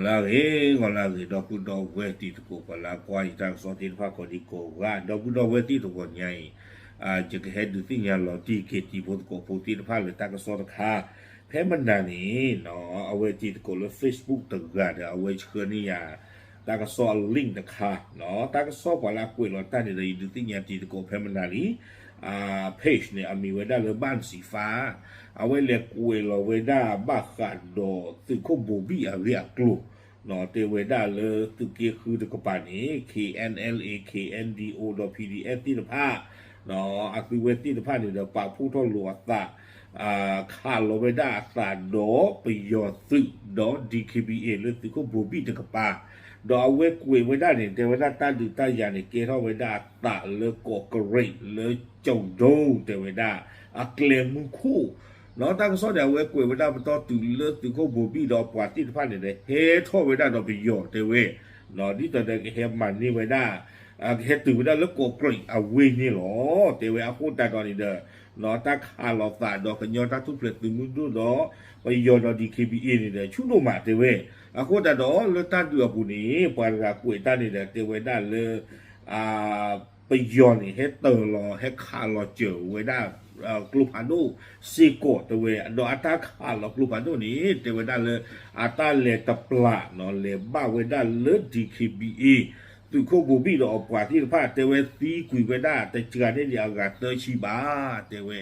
ဂီၤလၢအဂ့ၤ, ဂီၤလၢအဂ့ၤ ဒီပုၢ်ဒီဝဲၢ်တံၤသကိး ပှၤလၢအကွၢ်ယတၢ်ကစီၣ်သ့ၣ်တဖၣ်ကိးဒံကိးဂၤ, ဒီပုၢ်ဒီဝဲၢ်သ့ၣ်တဂီၤညါအံၤ, ယကဟဲဒုးသ့ၣ်ညါလီၤတံၢ်က့ၤ တံၤဖိသကိးဖိသ့ၣ်တဖၣ်လၢတၢ်ကစီၣ်တခါ, ဖဲမနၤန့ၣ် အဝဲတံၤသကိးလၢ Facebook တဂၤဒီး အဝဲဆှၢန့ၢ်ယၤ တၢ်ကစီၣ်အ link တခါ, တၢ်ကစီၣ်ပှၤလၢအကွဲးလီၤတၢ်န့ၣ်ဒီး ယဒုးသ့ၣ်ညါတံၤသကိးဖဲမနၤလံ page န့ၣ် အမံၤဝဲဒၣ်လၢ ဘၣ်စံးဖး, အဝဲလဲၤကွဲးလီၤဝဲဒၣ်ဘၣ်ဃးဒီးသုးခိၣ်ဘိၤဘံၣ်အဂ့ၢ်အကျိၤ, တဲဝဲဒၣ်လၢသုးက့ဃုတကပၤန့ၣ် K N L A K N D O ဒီး P D F သ့ၣ်တဖၣ်, အသုဝဲသ့ၣ်တဖၣ်န့ၣ်ဒီး ပာ်ဖှိၣ်ထီၣ်လိာ်အသး ခးလီၤဝဲဒၣ်အသးဒီးပယီၤသုးဒီး D K B A လၢသုးခိၣ်ဘိၤဘံၣ်တကပၤ, ဒီးအဝဲကွဲးဝဲဒၣ်န့ၣ် တဲဝဲဒၣ်တၢ်ဒုးတၢ်ယၤန့ၣ် ကဲထီၣ်ဝဲဒၣ်အသးလၢကီးကရံး လၢကၠိၤဒိ တဲဝဲဒၣ် အကျဲမုၢ်ခိၣ်, တၢ်ကစီၣ်န့ၣ် အဝဲကွဲးဝဲဒၣ်ပတီၢ်တုၤလၢသုးခိၣ်ဘိၤဘံၣ်ဒီးအပှၤသ့ၣ်တဖၣ်န့ၣ်ဒီး ဟဲထီၣ်ဝဲဒၣ်ဒီးပယီၤတဲဝဲ, ဒ်သိးဒီးကဟဲမၤန့ၢ်ဝဲဒၣ် ကဟဲတုၤဝဲဒၣ်လၢကီးကရံးအဝ့ၢ်န့ၣ်လီၤ. တဲဝဲအဃိသတးဒီးန့ၣ်ဒီး တၢ်ခးလီၤသးဒီးကညီတၢ်ထူၣ်ဖျဲးသုးမုၢ်ဒိၣ်ဒီး ပယီၤဒီး D K B A န့ၣ်ဒီး ဆူၣ်ဒိၣ်မးတဲဝဲ, အဃိသတးဒီးလၢတၢ်ဒုးအပူၤန့ၣ် ပှၤတဂၤကွဲးတၢ်န့ၣ်ဒီး တဲဝဲဒၣ်လၢ ပယီၤန့ၣ် ဟဲတၢၤလီၤ ဟဲခးလီၤစၢၤဝဲဒၣ် ကျိဖးဒိၣ်စ့ၢ်ကီးတဲဝဲ, ဒီးအတၢ်ခးလီၤကျိဖးဒိၣ်န့ၣ် တဲဝဲဒၣ်လၢ အတၢ်လဲၤတပျး လဲၤဘၣ်ဝဲဒၣ်လၢ D K B A သုးခိၣ်ဘိၤဘံၣ်ဒီးအပှၤသ့ၣ်တဖၣ် တဲဝဲသံကွံာ်ဝဲဒၣ်တစှၤန့ၢ်ဒံးအဂၤသၢဆံဘၣ် တဲဝဲ,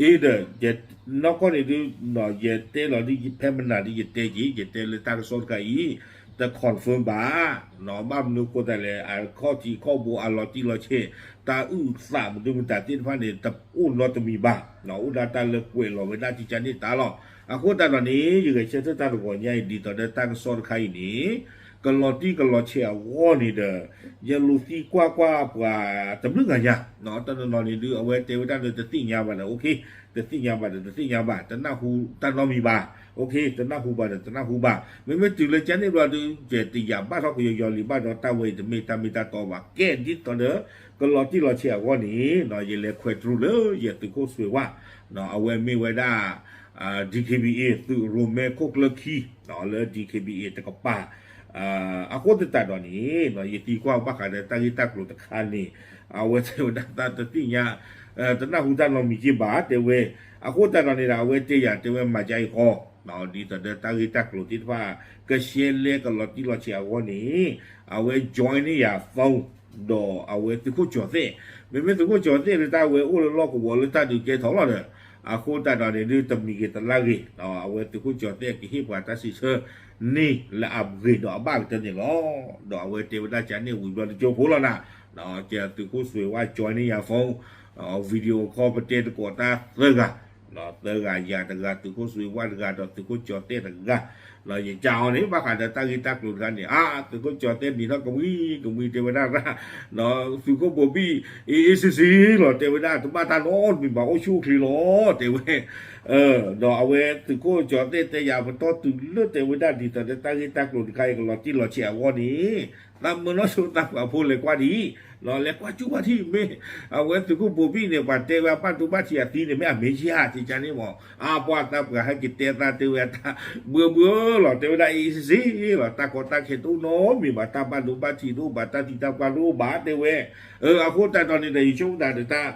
အ့ဒီး နီၢ်ကီၢ်န့ၣ်ဒုး ယတဲလီၤဒ်ဖဲမနၤဒ်ယတဲက့ၤ ယတဲလၢတၢ်ကစီၣ်တခါအံၤ တ confirm ဘၣ်, ဘၣ်မနုၤအဃိသတးလဲၣ် အခီၣ်ထံးခီၣ်ဘိအလီၤတံၢ်လီၤဆဲး တၢ်အုၣ်သးမနုၤမတၤသ့ၣ်တဖၣ်န့ၣ် တအိၣ်နီတမံၤဘၣ်, အိၣ်ဒၣ်တၢ်လၢကွဲးလီၤဝဲဒၣ်တစှၤန့ၢ်တၢ်လီၤ. အဃိသတးဒီးန့ၣ် ယဂဲၤဆၢထၢၣ်တၢ်တဂီၤညါအံၤ ဒ်သိးဒီးတၢ်ကစီၣ်တခါအံၤန့ၣ် ကလီၤတံၢ်ကလီၤဆဲးအဂီၢ်န့ၣ်ဒီး ယလူၤသံကွၢ်ကွၢ်ပှၤတဘျုးဂၤညါ, တနီၤနီၤန့ၣ်ဒုး အဝဲတဲဝဲဒၣ်လၢတသ့ၣ်ညါဘၣ်ဒီး OK, တသ့ၣ်ညါဘၣ်ဒီးတသ့ၣ်ညါဘၣ်, တနၢ်ဟူတၢ်နီတမံၤဘၣ်, OK, တနၢ်ဟူဘၣ်ဒီးတနၢ်ဟူဘၣ်, မ့မ့ၢ်တုၤလၢကန့ၣ်ဘျီဒုး ယတယာ်ဘၣ်ထီၣ်ကယီယီလံဘၣ်ဒီး တၢ်ဝဲအံၤတမ့ၢ်တၢ်မ့ၢ်တၢ်တီဘၣ်, ကဲဒ်သိးဒီး ကလီၤတံၢ်လီၤဆဲးအဂီၢ်န့ၣ် ယလဲၤခွဲးတြူာ်လၢယသုးခိၣ်စွ့ၤဝၣ်, အဝဲမ့ၢ်ဝဲဒၣ် D K B A သုးရိၣ်မဲခိၣ်ကျၢၢ်ခံ လၢ D K B A တကပၤ, အဃိသတးဒီးန့ၣ် ယသံကွၢ်ဘၣ်ဃးဒီးတၢ်ဂ့ၢ်တၢ်ကျိၤတခါန့ၣ် အဝဲတဲဝဲဒၣ်တၢ်တသ့ၣ်ညါ တနၢ်ဟူတၢ်နီတမံၤက့ဘၣ် တဲဝဲ, အဃိသတးဒီးန့ၣ်ဒီး အဝဲတဲယၤတဲဝဲမၤကါအံၤဃီ ဒ်သိးဒီးတၢ်ဂ့ၢ်တၢ်ကျိၤသ့ၣ်တဖၣ် ကရှဲလဲကလီၤတံၢ်လီၤဆဲးအဂီၢ်န့ၣ် အဝဲ join န့ၢ်ယၤ phone ဒီးအဝဲသုးခိၣ်ကၠီၤသဲး, မ့မ့ၢ်သုးခိၣ်ကၠီၤသဲးလၢတၢ်ဝဲအိၣ်လၢလီၢ်ကဝီၤလၢတၢ်ဒုးကဲထီၣ်လီၤဒီး အဃိသတးဒီးန့ၣ်ဒုးတမံၤဂ့ၤတလါဂ့ၤ အဝဲသုးခိၣ်ကၠီၤသဲးကဟ့ၣ်ပှၤတၢ်စံးဆၢန့ၢ်လၢအဂ့ၤဒီးအဘၣ်ကတၢၢ်န့ၣ်လီၤ. ဒီးအဝဲတဲဝဲဒၣ်ကန့ၣ်ဝံၤဘျီတကၠိဖိလီၤနၤ, ကသုးခိၣ်စွ့ၤဝၣ် join န့ၢ်ယၤ phone, video call ပတဲသကိးတၢ်သၢဂၤ, သၢဂၤယၤတဂၤ သုးခိၣ်စွ့ၤဝၣ်တဂၤဒီးသုးခိၣ်ကၠီၤသဲးတဂၤ, ယကးအီၤန့ၣ် ဘၣ်ဃးဒီးတၢ်ဂ့ၢ်တၢ်ကျိၤတခါန့ၣ် အါ သုးခိၣ်ကၠီၤသဲးနံၤထီၣ်ကမှံကမှံတဲဝဲဒၣ်ရၣ် သုးခိၣ်ဘိၤဘံၣ် အ့ၣ်အ့ၣ်စ့ၢ်စ့ၢ်လီၤ တဲဝဲဒၣ် တဘၣ်တၢ်နီတမံၤဘၣ် အိၣ်ဆူၣ်အိၣ်ချ့လီၤ တဲဝဲ, ဒီးအဝဲသုးခိၣ်ကၠီၤသဲးတဲယၤပတီၢ်တုၤလၢတဲဝဲဒၣ်ဒ်သိးဒီး တၢ်ဂ့ၢ်တၢ်ကျိၤတခါအံၤ ကလီၤတံၢ်လီၤဆဲးအဂီၢ်န့ၣ် သးမုာ်နီၢ်ဆိသးပှၢ်ဖိလဲၤကွၢ်ဒံး, လဲၤကွၢ်ကူၣ်ဘၣ်ထံၣ်မ့ၢ် အဝဲသုးခိၣ်ဘိၤဘံၣ်န့ၣ် ပှၤတဲဝဲအဘၣ်ဒိဘၣ်ထံးအသံန့ၣ် မ့ၢ်အမ့ၢ်ယၤတကန့ၣ်မး, အပှၤသးပှၢ်ဟဲက့ၤတဲသးတဲဝဲအတၢ် ဘှၢဘှၢလီၤ တဲဝဲဒၣ်အ့ၣ်စ့ၢ်စ့ၢ်လီၤ တၢ်ကီတၢ်ခဲတအိၣ်နီတမံၤဘၣ် တၢ်ဘၣ်ဒိဘၣ်ထံးတအိၣ်ဘၣ် တၢ်သံတၢ်ပှၢ်တအိၣ်ဘၣ် တဲဝဲ, အဃိသတးဒီးန့ၣ်ဒီး ယဆိကမိၣ်သးဒီးတၢ်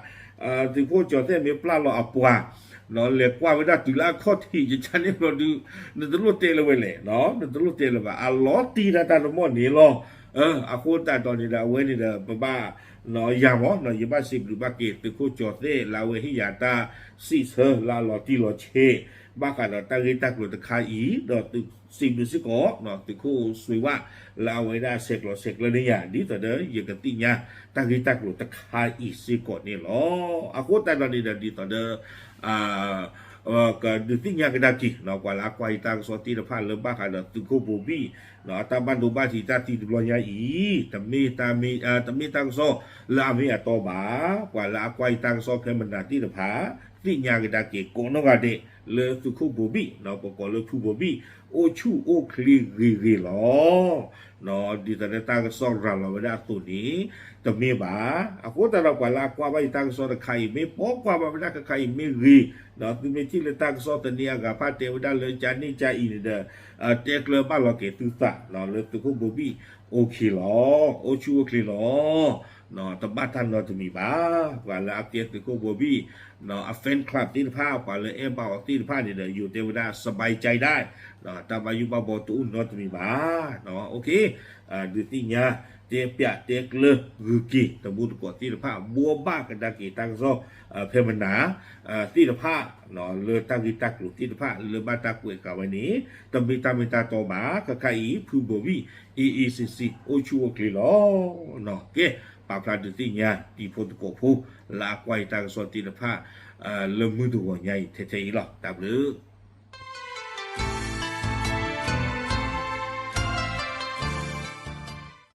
သုးခိၣ်ကၠီၤသဲးမ့ၢ်ပျၢ်လီၤအပှၤ လဲၤကွၢ်ဝဲဒၣ်တုၤလၢအခီၣ်ထံး ယကန့ၣ်ဘျီဒုး နတလိၣ်တဲလၢၤဝဲလဲၣ်, နတလိၣ်တဲလၢၤဘၣ် အလီၤတံၢ်ဒၣ်တၢ်တမီၢ်န့ၣ်လီၤ. အဃိသတးဒီးန့ၣ်ဒီး အဝဲန့ၣ်ဒီး ပဘၣ် ယၤမး ယဘၣ်စံးဘျုးဘၣ်က့ၤ သုးခိၣ်ကၠီၤသဲးလၢအဝဲဟ့ၣ်ယၤတၢ်စံးဆၢလၢအလီၤတံၢ်လီၤဆဲး ဘၣ်ဃးဒီးတၢ်ဂ့ၢ်တၢ်ကျိၤတခါအံၤ ဒီးသုးစံးဘျုးစ့ၢ်ကီး သုးခိၣ်စွ့ၤဝၣ် လၢအဝဲဒၣ်ဆဲးကျိးဆဲးကျၢန့ၢ်ယၤ ဒ်သိးဒီး ယကသ့ၣ်ညါတၢ်ဂ့ၢ်တၢ်ကျိၤတခါအံၤစ့ၢ်ကီးန့ၣ်လီၤ. အဃိသတးဒီးန့ၣ်ဒီး ဒ်သိးဒီး ကဒုးသ့ၣ်ညါကဒါက့ၤ ပှၤလၢအကွၢ်ယတၢ်ကစီၣ်သ့ၣ်တဖၣ်လၢဘၣ်ဃးဒီးသုးခိၣ်ဘိၤဘံၣ် အတၢ်ဘၣ်ဒိဘၣ်ထံးတၢ်သံတဘျီညါအံၤ တမ့ၢ်တၢ်မ့ၢ် တမ့ၢ်တၢ်ကစီၣ်လၢအမ့ၢ်အတီဘၣ်. ပှၤလၢအကွၢ်ယတၢ်ကစီၣ်ဖဲမနၤသ့ၣ်တဖၣ် သ့ၣ်ညါကဒါက့ၤကိးနီၢ်ဂၤဒဲး လၢသုးခိၣ်ဘိၤဘံၣ် ပကိးလၢဖုဘိၤဘံၣ် အိၣ်ဆူၣ်အိၣ်ချ့ဂ့ၤဂ့ၤလီၤ. ဒ်သိးလၢတၢ်ကစီၣ်ရၤလီၤဝဲဒၣ်အသိးန့ၣ် တမ့ၢ်ဘၣ်. အဃိသတးဒီးပှၤလၢအကွၢ်ဘၣ်ယတၢ်ကစီၣ်တခါအံၤ မ့ၢ်ပိာ်ကွၢ်ဘၣ်ဝဲဒၣ်ခဲခါအံၤမ့ၢ်ဂ့ၤ, သုမ့ၢ်ထံၣ်လၢတၢ်ကစီၣ်သန့အဂၤဖၣ်တဲဝဲဒၣ်လၢကန့ၣ်ကအံၤန့ၣ်ဒီး တဲကျၢၤဘၣ်လီၤက့ၤသုသးလၢသုးခိၣ်ဘိၤဘံၣ် အိၣ်ချ့လီၤ, အိၣ်ဆူၣ်အိၣ်ချ့လီၤ. တဘၣ်တၢ်နီတမံၤဘၣ်. ပှၤလၢအကဲသုးခိၣ်ဘိၤဘံၣ် အ fan club သ့ၣ်တဖၣ် ပှၤလၢအဲၣ်ဘၣ်အီၤသ့ၣ်တဖၣ်န့ၣ်ဒီး ယိၤတဲဝဲဒၣ် စဘဲကၠဲဒၣ် တၢ်ဘၣ်ယိၣ်ဘၣ်ဘီတအိၣ်နီတမံၤဘၣ်. ဒုးသ့ၣ်ညါ တဲပျးတဲကျၢၤဂုာ်က့ၤ တမူတကိးသ့ၣ်တဖၣ် ဘိးဘၣ်ကဒါက့ၤတၢ်ကစီၣ် ဖဲမနၤ သ့ၣ်တဖၣ် လၢတၢ်ဂ့ၢ်တၢ်ကျိၤသ့ၣ်တဖၣ် လၢဘၣ်တၢ်ကွဲးဃာ်ဝဲန့ၣ် တမ့ၢ်တၢ်မ့ၢ်တၢ်တီဘၣ်. ခဲခါအံၤ ဖုဘိၤဘံၣ် အ့ၣ်အ့ၣ်စ့စ့ အိၣ်ဆူၣ်အိၣ်ချ့လီၤ. ကဲ ပာ်ဖျါဒုးသ့ၣ်ညါ တံၤဖိသကိးဖိ လၢအကွၢ်ယတၢ်ကစီၣ်သ့ၣ်တဖၣ် လၢမုၢ်တဂီၤညါအံၤ ထဲထဲအံၤလီၤ. တၢ်ဘျုး